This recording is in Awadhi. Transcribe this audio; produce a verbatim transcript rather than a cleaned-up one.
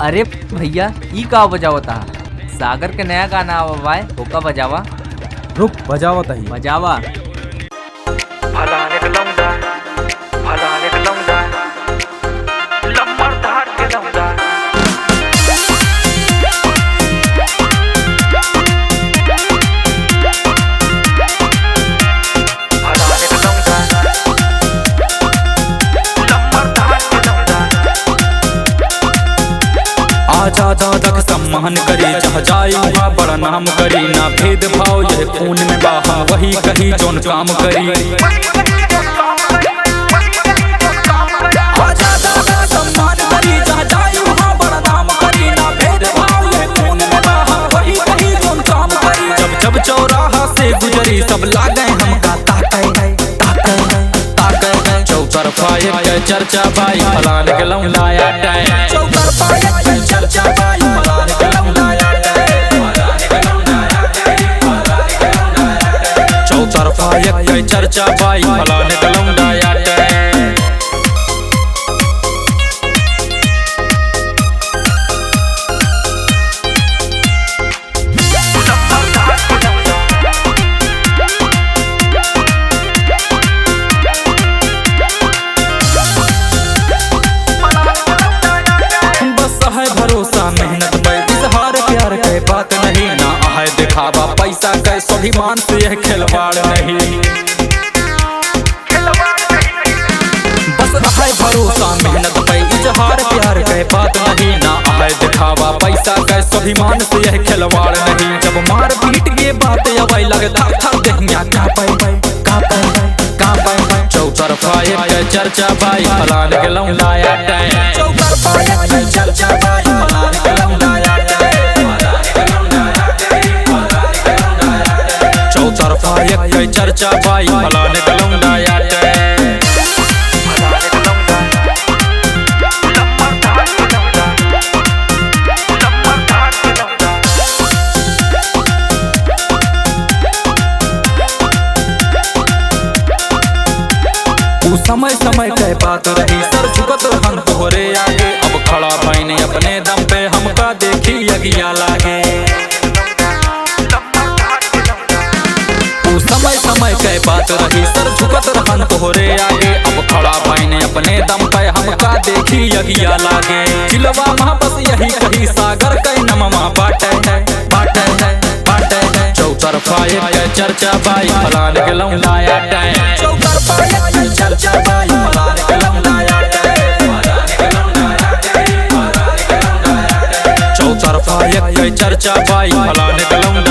अरे भैया, ई का बजावत हा? सागर के नया गाना आवा बाय, ओका बजावा। रुक, बजावत ही। बजावा। फलाने के लौंडा, फलाने के लौंडा, लम्बर धार के लौंडा। आजा दादा के सम्मान करी, जहाँ जाई वहाँ बड़ा नाम करी, ना भेदभाव यह खून में बा, हम वही कही जौन काम करी। आजा दादा के सम्मान करी, जहाँ जाई वहाँ बड़ा नाम करी, ना भेदभाव यह खून में बा, हम वही कही जौन काम करी। जब जब चौराहा से गुजरी सब लागे हमका ताके, ताके, ताके। चौतरफा एक चर्चा बाई, फलान के लौंडा आटे। चौतरफा एक चर्चा बाई, फलान के लौंडा आटे। चौतरफा एक चर्चा बाई, फलान के लौंडा आटे। बस है भरोसा मेहनत पे, इजहार प्यार के बात नहीं, ना है दिखावा पैसा के, स्वाभिमान से यह खिलवाड़ नहीं। बस है भरोसा मेहनत पे, इजहार प्यार के बात नहीं, ना है दिखावा पैसा के, स्वाभिमान से यह खिलवाड़ नहीं। जब मारपीट के बात अवै लगता था देहिया कांपे, कांपे, कांपे। चौतरफा एक चर्चा बाई, फलान के लौंडा आटे। चौतरफा एक चर्चा बाई, फलान के लौंडा आटे। चौतरफा एक चर्चा बाई, फलान के लौंडा आटे। उ समय समय के बात रही, सर झुकत रहन तोहरे आगे। अब खड़ा भइनी अपने दम पे, हमका देखी अगिया लागे। उ समय समय के बात रही, सर झुकत रहन तोहरे आगे। अब खड़ा भइनी अपने दम पे, हमका देखी अगिया लागे। दिलवा में बस यही कही, सागर के नमवा बाटे, बाटे, बाटे। चौतरफा एक चर्चा बाई, फलान के लौंडा आटे। चौतरफा एक चर्चा बाई, फलान के लौंडा आटे। चौतरफा एक चर्चा बाई, फलान के लौंडा